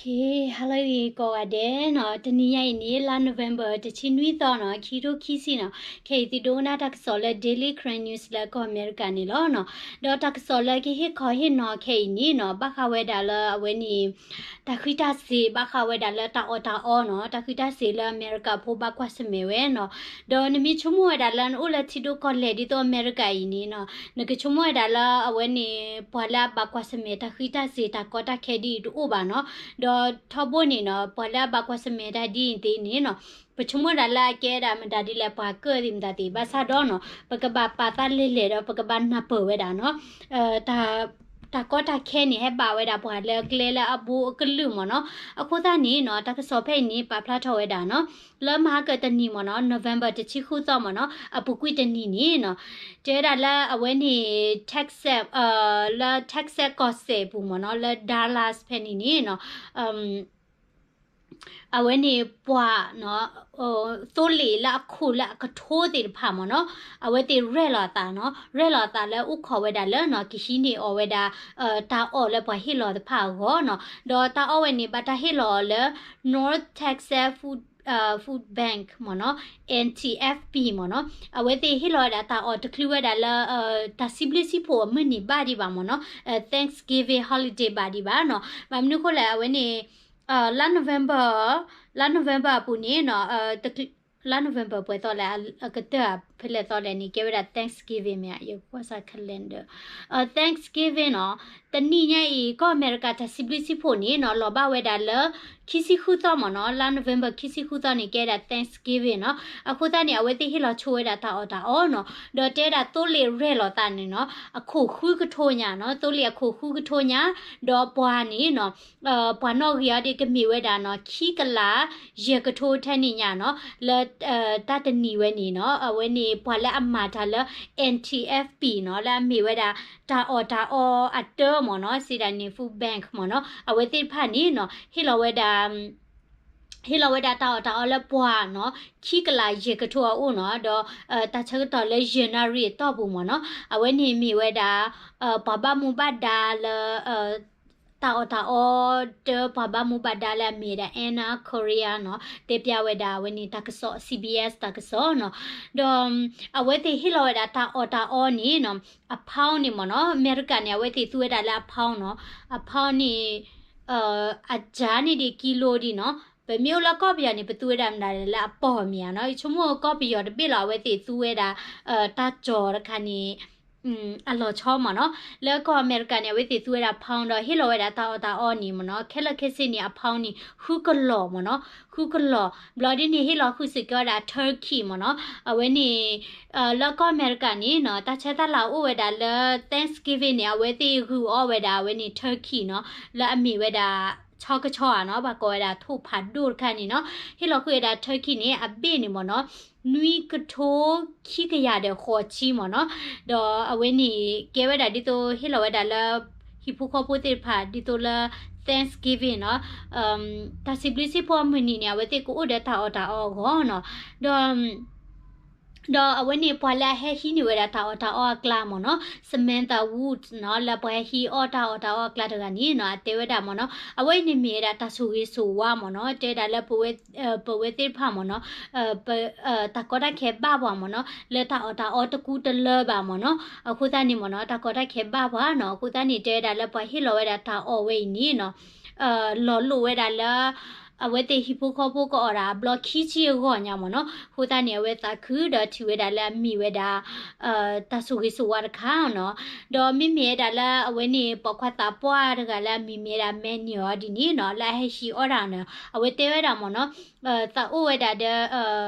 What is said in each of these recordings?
ကဲ ဟါလၢအဂ့ၤကိးဂၤဒဲးနီၤ, တနံၤညါအံၤန့ၣ် လါ November တဆံနွံသီနီၤ, ခံထိခံဆံနီၤ, ခဲအံၤသုဒိကနၣ်တၢ်ကစီၣ်လၢ Daily Karen News လၢကီၢ်အမဲရကၤန့ၣ်လီၤနီၤ. ဒီးတၢ်ကစီၣ်လၢကဟ့ၣ်ခီဟ့ၣ်နီၤခဲအံၤန့ၣ်နီၤ, ဘၣ်ဃးဝဲဒၣ်လၢအဝဲန့ၣ် တၢ်ဃံးတၢ်စ့ၤ ဘၣ်ဃးဝဲဒၣ်လၢတၢ်အီၣ်တၢ်အီနီၤ, တၢ်ဃံးတၢ်စ့ၤလၢအမဲရကၤဖိဘၣ်ကွၢ်ဆၢၣ်မဲာ်ဝဲနီၤ. ဒီးနမ့ၢ်ဆိကမိၣ်ဝဲဒၣ်လၢနအိၣ်လၢထံဒိၣ်ကီၢ်လဲၢ်ဒ်သိးအမဲရကၤအံၤန့ၣ်နီၤ, နကဆိကမိၣ်ဝဲဒၣ်လၢအဝဲန့ၣ် ပှၤလၢအဘၣ်ကွၢ်ဆၢၣ်မဲာ်တၢ်ဃံးတၢ်စ့ၤတၢ်ကီတၢ်ခဲဒ်အံၤတအိၣ်ဘၣ်နီၤ. ဒီးထီဘိန့ၣ်နီၤ, ပှၤလၢအဘၣ်ကွၢ်ဆၢၣ်မဲာ်တၢ်ဒ်အံၤသ့ၣ်န့ၣ်နီၤ, ပဆိကမိၣ်ဒၣ်လၢအကဲဒၣ်မတၤဒ်လဲၣ် ပှၤကၢၣ်သ့ၣ်မတၤသ့ၣ်, ဘၣ်ဆၣ်ဒီးနီၤ, ပကဘၣ်ပာ်သးလဲၤလဲၤဒီး ပကဘၣ်နၢ်ပၢၢ်ဝဲဒၣ်နီၤ. တၢ် တၢ်ကီတၢ်ခဲန့ၣ် ဟဲဘၣ်ဝဲဒၣ်ပှၤလၢကျဲလၢအဘူးအကလုာ်မ့ၢ်နီၤ. အဃိသတးန့ၣ်နီၤ, တၢ်ကစီၣ်ဖဲအံၤန့ၣ် ပာ်ဖျါထီၣ်ဝဲဒၣ်နီၤ, လၢမဟါကတနံၤမ့ၢ်နီၤ, November တဆံဃုသီမ့ၢ်နီၤ, အပူၤကွံာ်တနံၤန့ၣ်နီၤ, တဲဝဲဒၣ်လၢအဝဲန့ၣ် Texas လၢ Texas ကီၢ်စဲၣ်ပူၤမ့ၢ်နီၤ, လၢ Dallas ဖဲန့ၣ်န့ၣ်နီၤ, အဝဲန့ၣ်ပှၤ သိလ့ၣ်လၢအခိၣ်လၢအကထိသ့ၣ်တဖၣ်မ့ၢ်နီၤ, အဝဲသ့ၣ်ရဲၣ်လီၤအသးနီၤ, ရဲၣ်လီၤအသးလၢအိၣ်ခိးဝဲဒၣ်လၢနီၤ, ကဟံးန့ၢ်အီၤဝဲဒၣ် တၢ်အီၣ်လၢပှၤဟ့ၣ်လီၤတဖၣ်အဂီၢ်နီၤ. ဒီးတၢ်အီၣ်ဝဲန့ၣ် ဘၣ်တၢ်ဟ့ၣ်လီၤအီၤလၢ North Texas Food, Food Bank မ့ၢ်နီၤ, N T F B မ့ၢ်နီၤ, အဝဲသ့ၣ်ဟ့ၣ်လီၤဝဲဒၣ်တၢ်အီၣ်တချုးဝဲဒၣ်လၢ တၢ်စံးဘျုးစံးဖှိၣ်အမုၢ်နံၤဘၣ်ဒံးဘၣ်မ့ၢ်နီၤ, Thanksgiving holiday ဘၣ်ဒံးဘၣ်နီၤ. ဘၣ်မနုၤအဃိလဲၣ် အဝဲန့ၣ် လါ November, လါ November အပူၤန့ၣ်နီၤ, လါ November ပှဲၤသီလဲၣ်, အကတၢၢ်ဖဲလဲၣ်သီလဲၣ်န့ၣ် ကဲဝဲဒၣ် Thanksgiving မ့ၢ်ဧါ, ယကွၢ်စၢ် calendar, Thanksgiving နီၤ, တနံၤညါအံၤ ကီၢ်အမဲရကၤတၢ်စံးဘျုးစံးဖှိၣ်န့ၣ်နီၤ, လီၤဘၣ်ဝဲဒၣ်လၢ ခံဆံဃုသီမ့ၢ်နီၤ, လါ November ခံဆံဃုသီန့ၣ် ကဲဒၣ် Thanksgiving နီၤ. အဃိသတးန့ၣ် အဝဲသ့ၣ်ဟ့ၣ်လီၤဆိဝဲဒၣ်တၢ်အီၣ်တၢ်အီနီၤ, ဒီးတဲဒၣ်သိလ့ၣ်ရဲၣ်လီၤသးန့ၣ်နီၤ, အခိၣ်ဃုကထိညါနီၤ, သိလ့ၣ်အခိၣ်ဃုကထိညါ, ဒီးပှၤန့ၣ်နီၤ ပှၤနီၣ်ဂံၢ်အီၤဒ်ကမ့ၢ်ဝဲဒၣ်နီၤ, ခံကလးယဲၢ်ကထိထဲန့ၣ်ညါနီၤ, လၢ တၢ်တနံၤဝဲန့ၣ်နီၤ, အဝဲန့ၣ်ပှၤလၢအမၤတၢ်လၢ N T F B နီၤ, လၢအမ့ၢ်ဝဲဒၣ် တၢ်အီၣ်တၢ်အီအတၢမ့ၢ်နီၤ, စံးဒၣ်န့ၣ် food bank မ့ၢ်နီၤ, အဝဲသ့ၣ်တဖၣ်န့ၣ်နီၤ, ဟ့ၣ်လီၤဝဲဒၣ် ဟ့ၣ်လီၤဝဲဒၣ်တၢ်အီၣ်တၢ်အီလၢပှၤနီၤ, ခံကလးယဲၢ်ကထိအအိၣ်နီၤ, ဒီး တၢ်ဆၢကတီၢ်လၢယဲၢ်နၣ်ရံၣ်အတီၢ်ပူၤမ့ၢ်နီၤ, အဝဲန့ၣ်မ့ၢ်ဝဲဒၣ် ပှၤဘၣ်မူဘၣ်ဒါလၢ တၢ်အီၣ်တၢ်အီတၢ ပှၤဘၣ်မူဘၣ်ဒါလၢအမ့ၢ်ဝဲဒၣ် Anna Correa နီၤ, တဲပျၢ်ဝဲဒၣ်အဝဲန့ၣ်တၢ်ကစီၣ် C B S တၢ်ကစီၣ်နီၤ, ဒီး အဝဲသ့ၣ်ဟ့ၣ်လီၤဝဲဒၣ်တၢ်အီၣ်တၢ်အီန့ၣ်နီၤ, အ pound န့ၣ်မ့ၢ်နီၤ, အမဲရကၤန့ၣ် အဝဲသ့ၣ်သူဝဲဒၣ်လၢအ pound နီၤ, အ pound န့ၣ် အကၢန့ၣ်ဒ်ကံလိဒ်နီၤ, ပမ့ၢ်အိၣ်လၢကီၢ်ပယီၤန့ၣ် ပသူဝဲဒၣ်မတၤလဲၣ်လၢအပီၢ်မ့ၢ်ဧါနီၤ, ယဆိကမိၣ်ကီၢ်ပယီၤတဘ့ၣ်လီၤ အဝဲသ့ၣ်သူဝဲဒၣ် တၢ်ကၠီၤတခါန့ၣ် အလီၤဆီမ့ၢ်နီၤ, လၢကီၢ်အမဲရကၤန့ၣ် အဝဲသ့ၣ်သူဝဲဒၣ် pound ဒီးဟ့ၣ်လီၤဝဲဒၣ်တၢ်အီၣ်တၢ်အီန့ၣ်မ့ၢ်နီၤ, ခဲလၢာ်ခဲဆ့န့ၣ် အ pound န့ၣ် ဃုကလီၢ်မ့ၢ်နီၤ, ဃုကလီၢ်, ဘျီဒ်န့ၣ် ဟ့ၣ်လီၤဃုာ်စ့ၢ်ကီးဝဲဒၣ် turkey မ့ၢ်နီၤ, အဝဲန့ၣ် လၢကီၢ်အမဲရကၤန့ၣ်နီၤ တၢ်ဆၢတၢ်လၤအိၣ်ဝဲဒၣ်လၢ Thanksgiving န့ၣ် အဝဲသ့ၣ်ဂုာ်အီၣ်ဝဲဒၣ် အဝဲန့ၣ် turkey နီၤ, လၢအမ့ၢ်ဝဲဒၣ် ဆီကဆီဧါနီၤ, ပှၤကိးဝဲဒၣ်ထိၣ်ဖးဒိၣ်တခါန့ၣ်နီၤ, ဟ့ၣ်လီၤဃုာ်ဝဲဒၣ် turkey န့ၣ် အဘ့ၣ်န့ၣ်မ့ၢ်နီၤ နွံကထိခံကယၤဒီးဃိးဆံမ့ၢ်နီၤ, ဒီးအဝဲန့ၣ် ကဲဝဲဒၣ်ဒ်သိးဟ့ၣ်လီၤဝဲဒၣ်လၢ ဟံၣ်ဖိဃီဖိသ့ၣ်တဖၣ် ဒ်သိးလၢ Thanksgiving နီၤ, တၢ်စံးဘျုးစံးဖှိၣ်အမုၢ်နံၤန့ၣ် အဝဲသ့ၣ်ကအိၣ်ဒီးတၢ်အီၣ်တၢ်အီအဂီၢ်နီၤ, ဒီး ဒီးအဝဲန့ၣ် ပှၤလၢအဟဲဟံးန့ၢ်ဝဲဒၣ်တၢ်အီၣ်တၢ်အီအကျါမ့ၢ်နီၤ, Samantha Wood နီၤ, လၢပှၤဟဲဟံးအီၣ်တၢ်အီၣ်တၢ်အီအကျါတဂၤန့ၣ်နီၤ, အတဲဝဲဒၣ်မ့ၢ်နီၤ, အဝဲအံၤန့ၣ်မ့ၢ်ဝဲဒၣ်တၢ်ဆိၣ်ဂ့ၤဆိၣ်ဝါမ့ၢ်နီၤ, တဲဝဲဒၣ်လၢပဝဲ ပဝဲသ့ၣ်တဖၣ်မ့ၢ်နီၤ, တၢ်ကီတၢ်ခဲဘၣ်ပှၤမ့ၢ်နီၤ, လၢတၢ်အီၣ်တၢ်အီတကူတလၢဘၣ်မ့ၢ်နီၤ, အဃိသတးန့ၣ်မ့ၢ်နီၤ, တၢ်ကီတၢ်ခဲဘၣ်ပှၤနီၤ, အဃိသတးန့ၣ် တဲဝဲဒၣ်လၢပှၤဟ့ၣ်လီၤဝဲဒၣ်တၢ်အီၣ်ဝဲအံၤန့ၣ်နီၤ လီၤလိာ်ဝဲဒၣ်လၢ အဝဲသ့ၣ်ဟံၣ်ဖိဃီဖိကအီၣ်ဒၣ်အဘျီခံဆံအဂီၢ်ညါမ့ၢ်နီၤ, အဃိသတးန့ၣ် အဝဲသးခုဒီးထံၣ်ဝဲဒၣ်လၢအမ့ၢ်ဝဲဒၣ် တၢ်ဆိၣ်ဂ့ၤဆိၣ်ဝါတခါနီၤ, ဒီးမ့မ့ၢ်ဝဲဒၣ်လၢအဝဲန့ၣ် ပိာ်ခွါသးပှၢ်တဂၤလၢအမံၤမ့ၢ်ဝဲဒၣ် Manuel ဒ်န့ၣ်နီၤ, လၢအဟဲဟံးအီၣ်တၢ်န့ၣ် အဝဲတဲဝဲဒၣ်မ့ၢ်နီၤ, သးအိၣ်ဝဲဒၣ်ဒီး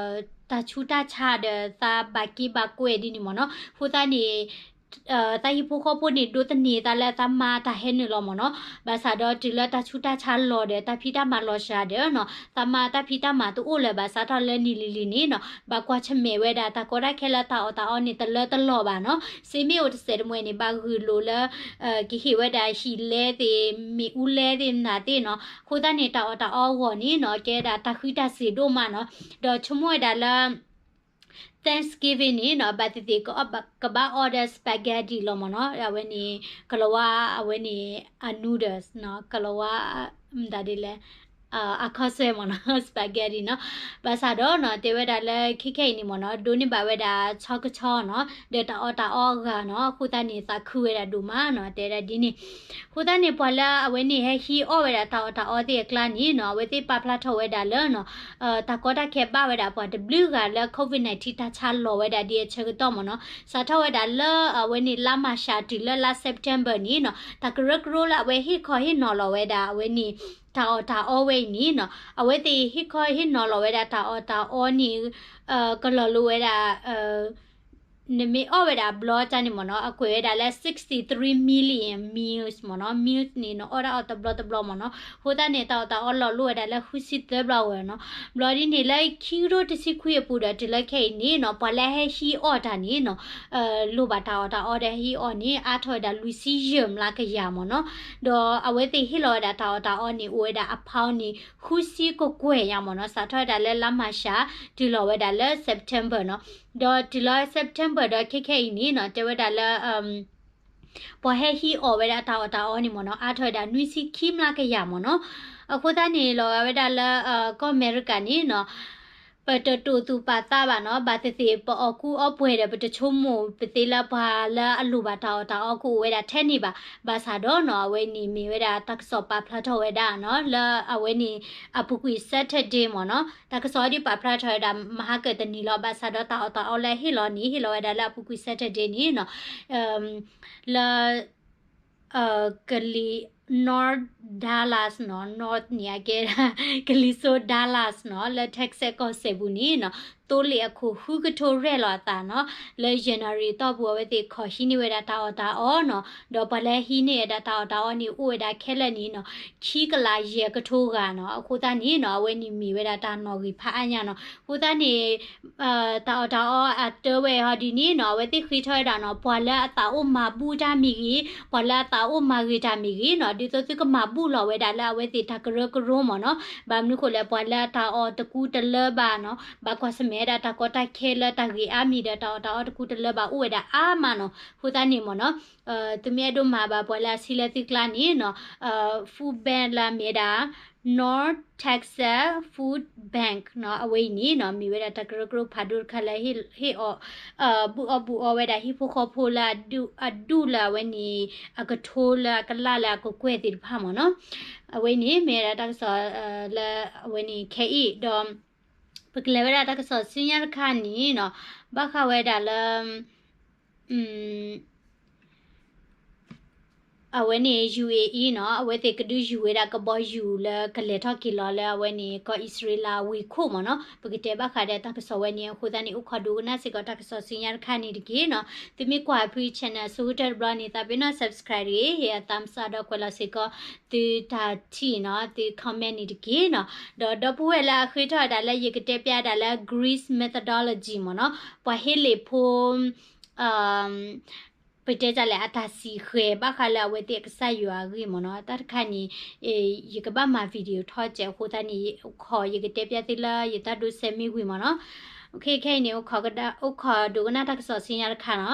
တၢ်ဆူးတၢ်ဆါဒီးသးဘၣ်က့ဘၣ်ကွဲဒ်န့ၣ်မ့ၢ်နီၤ, အဃိသတးန့ၣ် သးဟံၣ်ဖိဃီဖိန့ၣ် ဒိးသန့ၤသးလၢသးမါတၢ်ဟဲနုာ်လီၤမ့ၢ်နီၤ, ဘၣ်ဆၣ်ဒီးတုၤလၢတၢ်ဆူးတၢ်ဆါလီၤဒီး တၢ်ဖံးတၢ်မၤလီၤစှၤဒီးနီၤ, သးမါတၢ်ဖံးတၢ်မၤတအိၣ်လၢၤဘၣ်ဆၣ်ထီၣ်လၢနံၣ်လံၤလံၤန့ၣ်နီၤ, ဘၣ်ကွၢ်ဆၢၣ်မဲာ်ဝဲဒၣ်တၢ်ကီတၢ်ခဲလၢတၢ်အီၣ်တၢ်အီန့ၣ် တလၢတလီၢ်ဘၣ်နီၤ, စ့မ့ၢ်အိၣ်တစဲးတမှဲၤန့ၣ် ဘၣ်ဂုာ်လိာ်လၢ ကဟ့ၣ်ဝဲဒၣ်ဟံၣ်လဲသ့ၣ် မ့ၣ်အူလဲသ့ၣ်မနုၤသ့ၣ်နီၤ, အဃိသတးန့ၣ် တၢ်အီၣ်တၢ်အီအဂီၢ်န့ၣ်နီၤ ကဲဒၣ်တၢ်ဃံးတၢ်စ့ၤဒိၣ်မးနီၤ, ဒီးဆိကမိၣ်ဝဲဒၣ်လၢ တၢ် Thanksgiving န့ၣ်နီၤ ဘၣ်သ့ၣ်သ့ၣ် ကဘၣ်အီၣ်ဒီး spaghetti လီၤမ့ၢ်နီၤ, အဝဲန့ၣ် ကလၤဝါ အဝဲန့ၣ် အ noodles နီၤ, ကလၤဝါ မတၤဒ်လဲၣ် အခီၣ်ဆွဲမ့ၢ်နီၤ spaghetti နီၤ. ဘၣ်ဆၣ်ဒီးနီၤ တဲဝဲဒၣ်လၢခဲခဲအံၤန့ၣ်မ့ၢ်နီၤ ဒိးန့ၢ်ဘၣ်ဝဲဒၣ်ဆီကဆီနီၤ ဒီးတၢ်အီၣ်တၢ်အီအဂၤနီၤ, အဃိသတးန့ၣ် သးခုဝဲဒၣ်ဒိၣ်မးနီၤ, တဲဝဲဒၣ်ဒ်န့ၣ်. အဃိသတးန့ၣ် ပှၤလၢအဝဲန့ၣ်ဟဲဟံးအီၣ်ဝဲဒၣ်တၢ်အီၣ်တၢ်အီသ့ၣ်အကျါန့ၣ်နီၤ အဝဲသ့ၣ်ပာ်ဖျါထီၣ်ဝဲဒၣ်လၢနီၤ တၢ်ကီတၢ်ခဲဘၣ်ဝဲဒၣ်ပှၤတဘျုးဂၤလၢ COVID nineteen တၢ်ဆါလီၤဝဲဒၣ်ဒ်အဆၢကတီၢ်မ့ၢ်နီၤ. စးထီၣ်ဝဲဒၣ်လၢအဝဲန့ၣ်လါမၤရှးတုၤလၢလါ September န့ၣ်နီၤ တၢ်ကရၢကရိလၢအဝဲဟ့ၣ်ခီဟ့ၣ်နီၤလီၤဝဲဒၣ်အဝဲန့ၣ် တၢ်အီၣ်တၢ်အီဝဲအံၤန့ၣ်နီၤ အဝဲသ့ၣ်ဟ့ၣ်ခီဟ့ၣ်နီၤလီၤဝဲဒၣ်တၢ်အီၣ်တၢ်အီန့ၣ် ကလီၤလိၤဝဲဒၣ် နမ့ၢ်အီၣ်ဝဲဒၣ်အဘျီတၢ်န့ၣ်မ့ၢ်နီၤ အကွဲးဝဲဒၣ်လၢ sixty-three million meals မ့ၢ်နီၤ, meals န့ၣ် နအီၣ်ဒၣ်အီၤတဘျီတဘျီမ့ၢ်နီၤ. အဃိသတးန့ၣ် တၢ်အီၣ်တၢ်အီလီၤလိၤဝဲဒၣ်လၢဃုဆံသၢဘျီဝဲနီၤ. ဘျီဒ်န့ၣ်လၢခံကထိတဆံခွံအပူၤဒီး တုၤလၢခဲအံၤန့ၣ်နီၤ ပှၤလၢဟဲဟံးအီၣ်တၢ်န့ၣ်နီၤ လိၣ်ဘၣ်တၢ်အီၣ်တၢ်အီဒီးဟံးအီၣ်န့ၣ် အါထီၣ်ဝဲဒၣ်လွံၢ်ဆံယဲၢ်မျးကယၤမ့ၢ်နီၤ. ဒီးအဝဲသ့ၣ်ဟ့ၣ်လီၤဝဲဒၣ်တၢ်အီၣ်တၢ်အီန့ၣ် အိၣ်ဝဲဒၣ်အ pound န့ၣ် ဃုဆံကကွဲၢ်ညါမ့ၢ်နီၤ. စးထီၣ်ဝဲဒၣ်လၢလါမၤရှး တုၤလီၤဝဲဒၣ်လၢ September နီၤ. ဒီးတုၤလီၤ September ဒီးခဲခဲအံၤန့ၣ်နီၤ တဲဝဲဒၣ်လၢ ပှၤဟဲဟံးအီၣ်ဝဲဒၣ်တၢ်အီၣ်တၢ်အီန့ၣ်မ့ၢ်နီၤ အါထီၣ်ဝဲဒၣ်နွံဆံခံမျးကယၤမ့ၢ်နီၤ. အဃိသတးန့ၣ် လီၤဂာ်ဝဲဒၣ်လၢ ကီၢ်အမဲရကၤန့ၣ်နီၤ ပတတိာ်သူၣ်ပာ်သးဘၣ်နီၤ, ဘၣ်သ့ၣ်သ့ၣ် ပအီၣ်ကူအီပှဲၤဒီး ပတဆိကမိၣ်ပသ့လၢပှၤလၢအလိၣ်ဘၣ်တၢ်အီၣ်တၢ်အီကအိၣ်ဝဲဒၣ်ထဲန့ၣ်ဘၣ်. ဘၣ်ဆၣ်ဒီးနီၤ အဝဲန့ၣ်မ့ၢ်ဝဲဒၣ်တၢ်ကစီၣ်ပာ်ဖျါထီၣ်ဝဲဒၣ်နီၤ လၢအဝဲန့ၣ် အပူၤကွံာ် Saturday မ့ၢ်နီၤ. တၢ်ကစီၣ်ဒ်ပာ်ဖျါထီၣ်ဝဲဒၣ်မဟါကတနံၤလီၤ. ဘၣ်ဆၣ်ဒီးတၢ်အီၣ်တၢ်အီလၢဟ့ၣ်လီၤန့ၣ် ဟ့ၣ်လီၤဝဲဒၣ်လၢအပူၤကွံာ် Saturday န့ၣ်နီၤ လၢ ကလံၤ North Dallas နီၤ, North န့ၣ် အကဲဒၣ် ကလံၤစိး Dallas နီၤ, လၢ Texas ကီၢ်စဲၣ်ပူၤန့ၣ်နီၤ သိလ့ၣ်အခိၣ်ဃုကထိရဲၣ်လီၤအသးနီၤ, လၢ January အတီၢ်ပူၤ အဝဲသ့ၣ်ခီၣ်ဟံးန့ၢ်ဝဲဒၣ်တၢ်အီၣ်တၢ်အီနီၤ, ဒီးပှၤလၢဟံးန့ၢ်ဝဲဒၣ်တၢ်အီၣ်တၢ်အီန့ၣ် အိၣ်ဝဲဒၣ်ခဲလၢာ်န့ၣ်နီၤ ခံကလးယဲၢ်ကထိဂၤနီၤ. အဃိသတးန့ၣ်နီၤ အဝဲန့ၣ်မ့ၢ်ဝဲဒၣ်တၢ်နီၣ်ဂံၢ်ဖးအါညါနီၤ. အဃိသတးန့ၣ် တၢ်အီၣ်တၢ်အီအတၢဝဲဟီဒ်န့ၣ်နီၤ အဝဲသ့ၣ်ဃ့ထီၣ်ဝဲဒၣ်နီၤ ပှၤလၢအသးအိၣ်မၤဘူၣ်တၢ်မ့ၢ်ဂ့ၤ, ပှၤလၢအသးအိၣ်မၤဂ့ၤတၢ်မ့ၢ်ဂ့ၤနီၤ, ဒ်သိးသုကမၤဘူၣ်လီၤဝဲဒၣ်လၢအဝဲသ့ၣ်တၢ်ကရၢကရိမ့ၢ်နီၤ. ဘၣ်မနုၤဃိလဲၣ် ပှၤလၢအတၢ်အီၣ်တကူတလၢဘၣ်နီၤ, ဘၣ်ကွၢ်ဆၢၣ်မဲာ်ဝဲဒၣ်တၢ်ကီတၢ်ခဲလၢတၢ်ဂ့ၢ်အါမံၤဒီး တၢ်အီၣ်တၢ်အီတကူတလၢဘၣ်အိၣ်ဝဲဒၣ်အါမးနီၤ. အဃိသတးန့ၣ်မ့ၢ်နီၤ သုမ့ၢ်အဲၣ်ဒိးမၤဘၣ်ပှၤလၢအဆံးလၢသုကျါန့ၣ်နီၤ food bank လၢအမ့ၢ်ဝဲဒၣ် North Texas Food Bank နီၤ, အဝဲအံၤန့ၣ်နီၤ မ့ၢ်ဝဲဒၣ်တၢ်ကရၢကရိဖးဒိၣ်တခါလၢဟ့ၣ်အီၣ် ဘူၣ်အီၣ်ဘူၣ်အီဝဲဒၣ်ဟံၣ်ဖိဃီဖိလၢ အဒူၣ်လၢအဝဲန့ၣ် အကထိလၢအကလၣ်လၢအကကွဲၢ်သ့ၣ်တဖၣ်မ့ၢ်နီၤ. အဝဲန့ၣ်မ့ၢ်ဝဲဒၣ်တၢ်ကစီၣ်လၢအဝဲန့ၣ်ခဲအံၤဒီး ပကလဲၤဝဲဒၣ်တၢ်ကစီၣ်ဆူညါတခါန့ၣ်နီၤ ဘၣ်ဃးဝဲဒၣ်လၢ အဝဲန့ၣ် ယူႇအေအံၣ်နီၤ အဝဲသ့ၣ်ကဒုးယူၤဝဲဒၣ်ကဘီယူၤလၢကလဲၤထီၣ်က့ၤလီၤလၢအဝဲန့ၣ် ကီၢ်အံၣ်စရ့လးဝ့ၢ်ခိၣ်မ့ၢ်နီၤ. ပကတဲဘၣ်ဃးဒီးတၢ်ကစီၣ်ဝဲန့ၣ် အဃိသတးန့ၣ် အိၣ်ခိးဒိကနၣ်စ့ၢ်ကီးတၢ်ကစီၣ်ဆူညါတခါန့ၣ်တက့ၢ်နီၤ. သုမ့ၢ်ကွၢ်ဖု channel အဆိကတၢၢ်တဘျီန့ၣ် သးပ့ၤနီၣ် subscribe တဂ့ၤ, ဟ့ၣ်အ thumbs up ဒီးကွဲးလီၤစ့ၢ်ကီးသုတၢ်ထံၣ်နီၤ သု comment န့ၣ်တက့ၢ်နီၤ. ဒီးဒီပုၢ်ဝဲၢ်လၢအဃ့ထီၣ်ဝဲဒၣ်လၢယကတဲပျးဒၣ်လၢ Greece mythology မ့ၢ်နီၤ ပှၤဟ့လ့ၣ်ဖိ ပတဲတၢ်လဲၣ် အတၢ်စံးဃဲၤဘၣ်ဃးလၢအဝဲသ့ၣ်အကစၢ်ယွၤအဂ့ၢ်မ့ၢ်နီၤ. တၢ်တခါန့ၣ် ယကဘၣ်မၤ video ထီၣ်ကဲးအဃိသတးန့ၣ် အိၣ်ခိး ယကတဲပျးသုလၢယတၢ်ဒိးစဲးမ့ၢ်ဝံၤမ့ၢ်နီၤ. ခဲအံၤန့ၣ် အိၣ်ခိးဒိကနၣ်တၢ်ကစီၣ်ဆူညါတခါနီၤ.